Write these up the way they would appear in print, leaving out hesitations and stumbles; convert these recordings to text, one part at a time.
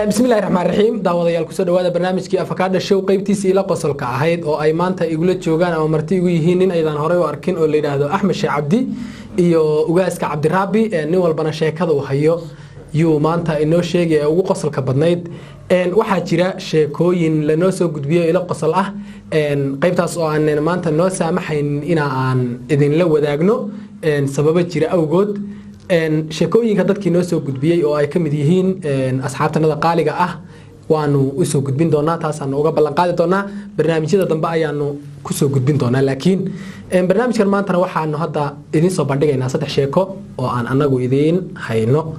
Bismillahi raxmaan raxiim. Daawadayaal, kusoo dhawaada barnaamijkii Afakaadha Show, qeybtiisii ila qosolka ahayd, oo ay maanta igula joogaan ama marti igu yihiin nin aydaan horey u arkin oo la yidhaahdo Axmed Sheekh Cabdi iyo ugaaska Cabdiraabi. Nin walbana sheekada uu hayo yuu maanta inoo sheegaya ugu qosolka badnayd. Waxaa jira sheekooyin lanoo soo gudbiyo ilo qosol ah, qeybtaas oo aan maanta noo saamaxayn ina aan idinla wadaagno sababo jira awgood. Sheekooyinka dadkii noo soo gudbiyey oo ay ka mid yihiin asxaabtanada qaaliga ah waanu usoo gudbin doonaa, taasaanu uga ballan qaadi doonaa. Barnaamijyada dambe ayaanu kusoo gudbin doonaa, laakiin barnaamijkan maantana waxaanu hadda idiin soo bandhigaynaa saddex sheeko oo aan anagu idiin hayno.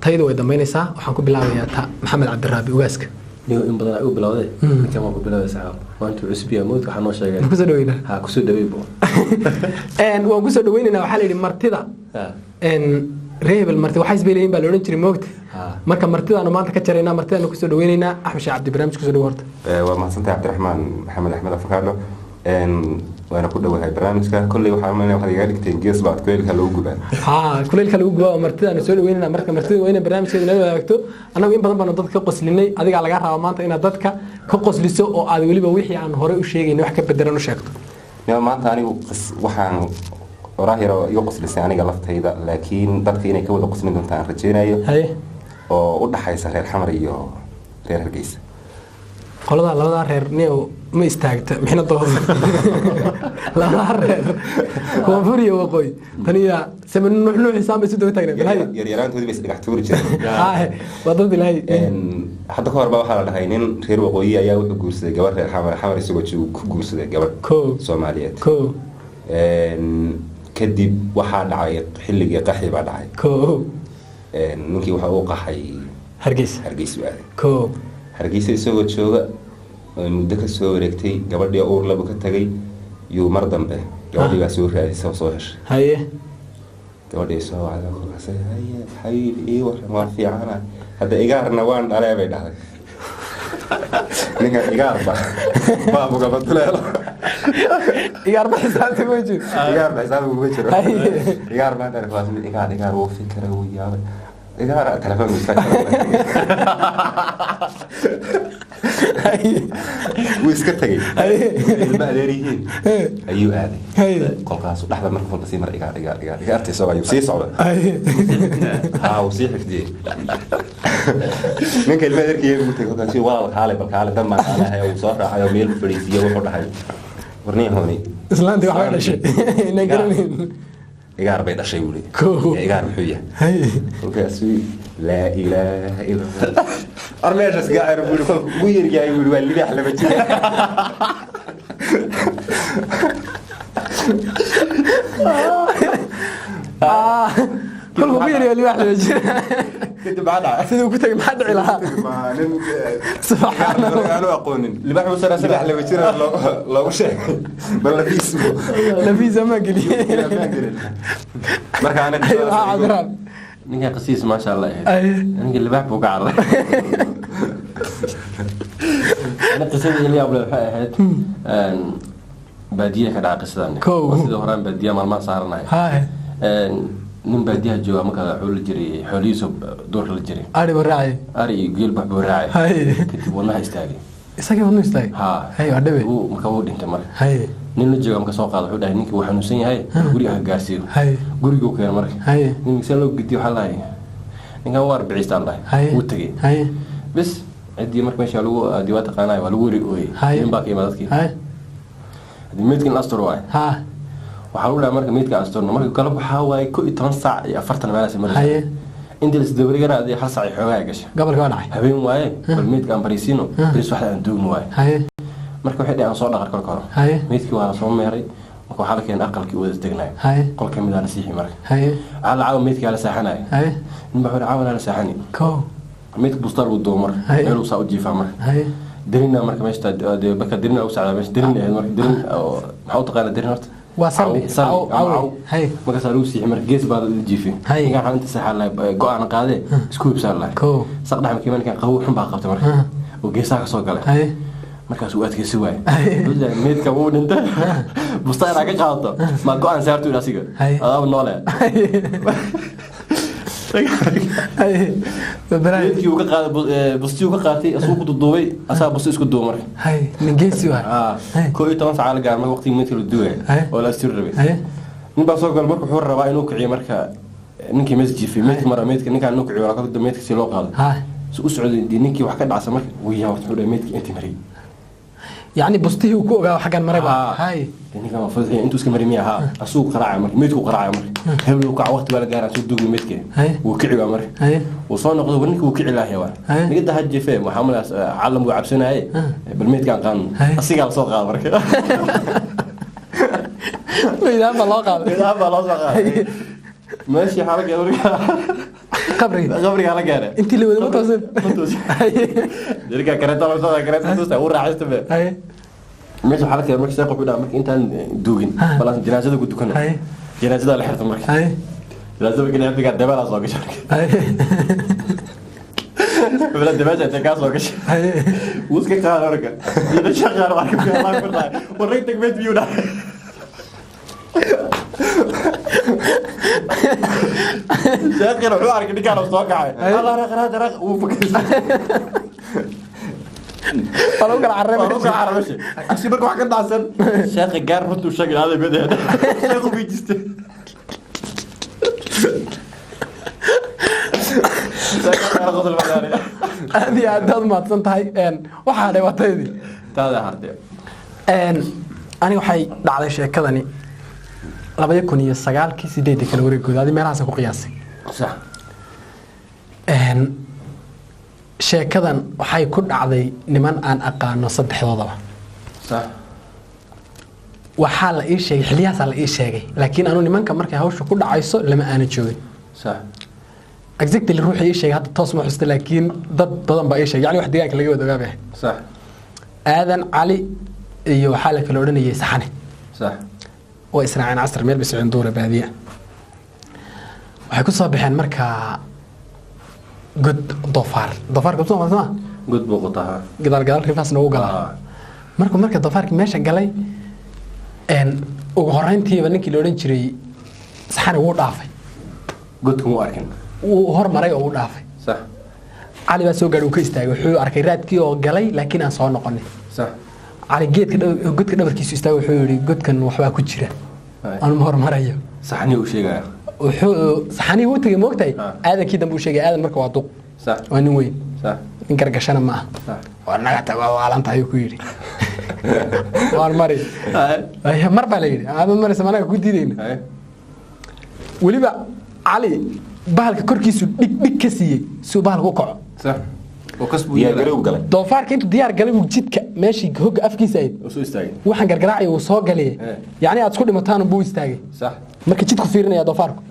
Taydu way dambeynaysaa. Waxaan ku bilaabayaa ta Maxamed Cabdiraabi, ugaaska. Niyo, in badan ay u bilowday, ninkan waa ku bilowday saxaab. Maanta cusub yahay moodka, waxaa noo sheegay. Kusoo dhaweynaa. Ha kusoo dhawey bo. Waan kusoo dhaweynaynaa. Waxaa la yidhi martida reer hebel marti waxay isbay leeyihin baa la odhan jiray, moogta. Marka martidaanu maanta ka jaraynaa, martidaanu kusoo dhaweynaynaa. Axmed Sheekh Cabdi, barnaamij kusoo dhawo horta. Waa mahadsantahay, Cabdiraxmaan Maxamed Axmed Afakaadho, waana ku dhowahay barnaamijka. Kolley waxaa umaynaya waxaad igaga dhigteen gees baad kuleylka lagu gubaa. Haa, kuleylka lagu gubaa oo martidaanu soo dhaweynayna. Marka martida waa inay barnaamijkeeda nala wadaagto. Annagu in badan baanu dadka ka qoslinay, adigaa lagaa rabaa maanta inaad dadka ka qosliso oo aad weliba wixii aan horey u sheegaynay wax ka bedelan u sheegto. Nima, maanta anigu waxaan oraah yar oo iga qoslisay aniga laftayda, laakiin dadka inay ka wada qoslin doontaan aan rajeynayo, oo u dhaxaysa reer Xamar iyo reer Hargeysa. Qoladaa labadaa reer niyow ma istaagta mixnadooda. Labadaa reer, koonfur iyo waqooyi, taniya same nuuxnuuxisaan bay isu daba taagneen balhaye. Yaryaraantoodii bay isdhagax tuuri jireen. Haye, waa dad ilaahay. Hadda ka hor baa waxaa la dhahay nin reer waqooyi ayaa wuxuu guursaday gabadh reer Xamar. Xamar isagoo joogo ku guursaday gabadh Soomaaliyeed. Kadib waxaa dhacay xilligii qaxi baa dhacay. Ninkii waxa uu qaxay Hargeysa. Hargeysa u aaday. Hargeysa isagoo jooga oo muddo ka soo wareegtay, gabadhii uur labo ka tagay yuu mar dambe gabadhii baa soo raadisay oo soo heshay. Gabadhii soo wacday, kolkaasay: "Haye xabiib, ii waran?" "Waan fiicana hadda, igaarna waan dhalee," bay dhahday. Ninkan igaarba baabugaba duleelo. Igaarba xisaabta ma jiro. Igaar ba xisaabta kuma jiro. Igaar baan dhalay. Kolkaas igaar igaar wuu fikiray, wuu yaabay. Igaar telefoonku iska jaray, wuu iska tegey. Ilma adeer yihiin ayuu aaday. Kolkaasu dhexda marka kolka sii mar igaar igaar igaar igaarta isagoo ayuu sii socda. Haa, wuu sii xifdiyey. Ninka ilma adeerkii buu tegey. Kolkaasi: "Walaal, kaale, bal kaale, dan baan kaalahay." Wuu soo raacay oo meel bu fadhiisiiyey. Wuxuu dhahay: "Warniyahooni, islaantii waxbay dhashay inaan garanayn." Igaar bay dhashay, buu leeyahay. Igaar muxuu yahay? Kolkaasuu: "Laa ilaaha illa Allah, ar meeshaas gacar," buu yidhi. "Kolka ugu yaryahay," buu yidhi, "waa libaax laba jira." Kolku ku yaryaa libaax laba jira. Kadib maxaa dhacay? Siduu ku tegay maxaa dhici lahaa? Ma nin Subxaan Allah. aanu aqoonin libaax buu soo libaax laba jira loogu sheegay, bal lafiis lafiisa ma geliyey. Marka aniga Waxaa Cabdiraab. Ninkan qasiis, maasha Allah ahayd. Ninka libaax buu ka carray. Ana qisadii ila yaab leh waxay ahayd baadiyaha ka dhaca qisadan. Waa sida horaan baadiyaha maalmaha saaranahay. Nin baadiyaha jooga marka wuxuu la jiray xoolihiisu, duurka la jiray. Ari buu raacay. Ari iyo geel wax buu raacay. Kadib wadnaha istaagay. Isagii wadnu istaagay? Haa. Haye, waa dhabe. Marka wuu dhintay marka. Nin la jooga marka soo qaada, wuxuu dhahay ninkii wuu xanuunsan yahay, guriga ha gaarsiiyo. Guriguu keenay marka. Nin see loo gediyo, waxaa lahay ninkan waa arbiciistaan dhahay. Wuu tegey. Bis ciddii marka meesha lagu dii waa taqaanay, waa lagu weri ooyey. Nin baa ka imaa dadkii. Haddii meydkan la asturo waay. Waxaa lagu dhahay marka meydka asturno marka kale waxaa waaye 11 saac iyo 40 meelaas maraysa. Intii la isdabaregana adii 1 saac iyo xoogaa ay gashay. Gobolka waa dhacay. Habeen waaye, bal meydka aan bariisiino, baris waxda aan duugno waaye. Marka waxay dhaheen aan soo dhaqar kolka hore. Meydkii waa la soo meeray. Marka waxaa la keenay aqalkii wada degnaay. Qol ka mid aa la siixi marka. Waxaa la caawa meydkii la saaxanaya. Nin baa wuxuu caawa la saaxani. Meydka bustaa lagu duubo marka. Meel saa u jiifaa marka. Derina marka meesha marka derina ugu sacdaa meesha derin ahayd marka derin oo maxaa u taqaanaa derin horta? Waa salli. Salli Caw- ama caw. caw. Markaasaa lagu siixi marka, gees baa la jiifay. Ninkan waxaa inta seexaa lahay go-aan qaadee isku hibsaa lahay. Saq dhex markii ninkan qabow xun baa qabtay marka oo geesaha ka soo galay. Markaas uu adkaysi waayey. Meydka wuu dhintay, busta inaa ka qaadato ma go-aan saartu yidhi asiga. Adaaba noole. Haye, balaayo. Meydkii uu ka qaaday, bustii uu ka qaatay, asuu ku duduubay, asaa busti isku duubay marka. Haye, nin geesi waay. 11 saac la gaaray marka waqtigii meydka la duugay oo la asturi rabay. Nin baa soo galay marka, wuxuu rabaa inuu kiciyo marka ninkii mees jiifay meydka mara, meydka ninkaan inuu kiciyo waa meydka si loo qaado. Si u socday dee ninkii wax ka dhacsa marka wuu yaa, wuxuu dhahay meydkii intii maray. Yacni bustihii uu ku ogaa xaggan maray ba. Haye. Dee ninkaan waa fudud intuu iska maray miya? Asuu qaraacay marka, meydku qaraacay marka, hebel uu kaca, waqti baa la gaaraa soo duugay meydka. Wuu kici waa marka. Wuu soo noqday, war ninkii wuu kici lahaa waa. Niga daha jiife waxaa malaas calam buu cabsanaye, bal meydkaan qaadno. Asigaa la soo qaada marka. Meydaan baa loo qaaday. Meydaan baa loo soo qaaday, meeshii waxaa la gaaray marka qabriga. Qabrigaa la gaaray. Intii la wada ma toosin. Ma toosin. Ninka kareeta loo soo kareeta toosta uu raaxaysta be. Meesha waxaa la keenay marka sheekh wuxuu dhahay marka intaan duugin bal aan janaasada ku tukano. Janaasada la xirta marka. Janaasada markii la xirtay dabeelaa soo gashay marka. Bila dabeesha intay kaa soo gashay. Wuu iska qaaday marka. Iyo sheekh qaar marka Allah ku dhahay war rag tagmeed biyuu dhahay. Sheekh wuxuu arkay ninkaan oo soo kacay, Allah raq raq raq, wuu fakay. Waa lagu kala carray. Waa lagu kala carray meesha. Asi marka wax ka dhacsan sheekha gaar runtuu sheegay aaday madaxda sheekhu bijiste. Aad iyo aad baad mahadsan tahay. Waxaa hadhay waa taydii. Taada hartee. Aniga waxay dhacday sheekadani 2009-kii, 8-dii kala wareegooda, adi meelahaasa ku qiyaasay. Sax. Sheekadan waxay ku dhacday niman aan aqaano saddexdoodaba. Sax. Waxaa la ii sheegay xilliyahaasaa la ii sheegay, laakiin anu nimanka markay hawsha ku dhacayso lama aana joogin. Sax. Exactly ruuxii ii sheegay hadda toos ma xusta, laakiin dad badan baa ii sheegay, yani wax deegaanka laga wada ogaabay. Sax. Aadan Cali iyo waxaa la kala odhanayay Saxane. Sax. Way israaceen casar, meel bay socdeen duura baadiya. Waxay ku soo baxeen markaa god doofaar, doofaarka soo ma God buu qotaa. Gadaal gadaal rifaasna uu galaa. Markuu marka doofaarkii meesha galay, ugu horreyntiiba ninkii la odhan jiray Saxane wuu dhaafay. Godku muu arkin. Wuu hormaray oo uu dhaafay. Sax. Cali baa soo gaadhay, uu ka istaagay, wuxuu arkay raadkii oo galay laakiin aan soo noqonin. Sax. Cali geedka godka dhabarkiisu istaagay, wuxuu yidhi godkan waxbaa ku jira, anu ma hormarayo. Saxnii uu sheegaya. Wuxuu Saxanii wuu tegey moogtahay. Aadankii dambe uu sheegay. Aadan marka waa duq. Sax. Waa nin weyn. Sax. Nin gargashana ma aha. Sax. Waa naga tag, waa waalan tahay ku yidhi, waan mari. Mar baa la yidhi aadan maraysa managa ku diidayna. Weliba Cali bahalka korkiisu dhig dhig ka siiyey si uu bahalka u kaco. Sax, oo kas buu diyaar yeelay. garow galay. Doofaarka intuu diyaar galay buu jidka meeshii hogga afkiisa ahayd oo soo istaagay. Waxaan gargaraacay uu soo galay. Yacni aad isku dhimataan buu istaagay. Sax. Marka jidku fiirinaya doofaarku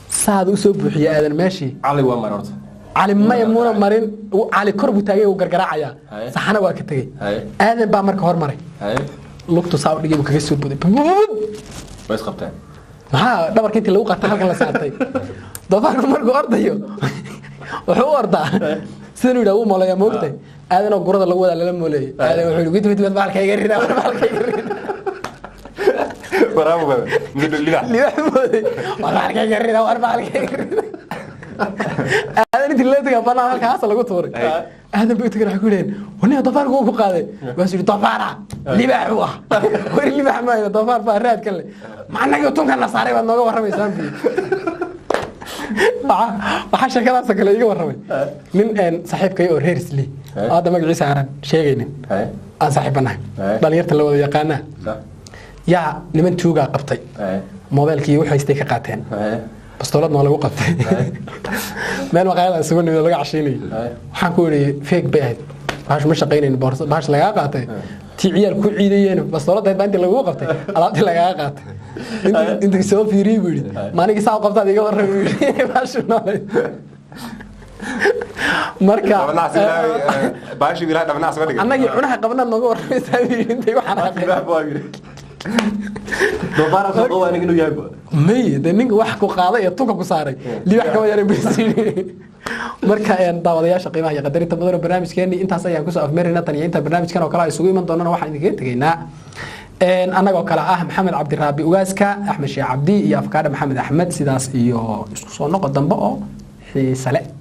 saad u soo buuxiyay aadan meeshii. Cali waa mar horta. Cali maya muuna marin, Cali kor buu taagay, uu gargaraacayaa. Saxana waa ka tegey. Aadan baa marka hormaray. Lugtu saa u dhigay buu kaga soo buday. Way is qabteen. Maxaa dhabarka intii lagu qaatay halkan la saartay. Doofaarku markuu ordayo wuxuu u ordaa sidan uu yidhaha wuu mooleeyaa moogtay. Aadan oo gurada lagu wadaa lala mooleeyay. Aadan wuxuu yidhi wid wid wid, bahalka iga rida, war bahalka iga rida. Waraabu baa midho libax. Libax mooday, war bahalka iga rida, war bahalka iga rida. Aadan intii loo tagay banaan halkaas lagu tuuray. Aadan bay u tagay, waxay ku yidhaheen waniga doofaarku wuu ku qaaday. Waasuu yidhi doofaara libaax u ah, wari libaax maayo, doofaar baa raadkan leh, macnagii tunkan la saaray baad nooga warramaysaan buu yidhi. Waxaa sheekadaasoo kale iiga warramay nin saaxiibkay oo reer Isli oo hadda magaciisa aanan sheegaynin aan saaxiibanahay, dhalinyarta la wada yaqaanaa. Yaa niman tuugaa qabtay, moobeelkii wuxuu haystay ka qaateen, bastooladna waa lagu qabtay. Meel maqaayada isugu nimid oo laga cashiinayay. Waxaan ku idhi feeg bay ahayd bahash, ma shaqaynayn boorso bahash lagaa qaatay, tii ciyaal ku ciidayeen bastooladda ahayd baa intii lagugu qabtay alaabtii lagaga qaatay. Intii soo fiiriyey buu yidhi maaligii saa u qabtaad iga warramay buu yidhi bahashu noolay marka. Dhabanaas ilaahay baashi ilaahay dhabanaas uga dhigay. Annagii cunaha qabnaad nooga warramaysaa buu yidhi intay ku xanaaqeen. Libax buu yidhi doofaara soo qowaa aniga inuu yahay may de ninka wax ku qaaday ee tunka ku saaray libax kama yarin baysiini. Marka daawadayaasha qiimaha iyo qadarinta mudan, oo barnaamijkeenii intaas ayaan kusoo afmeeraynaa. Tan iyo inta barnaamijkan oo kale ay isugu iman doonana waxaan idinkaga tegaynaa annagoo kale ah Maxamed Cabdiraabi Ugaaska, Axmed Sheekh Cabdi iyo Afkaadha Maxamed Axmed, sidaas iyo isku soo noqo dambe oo Xiise le.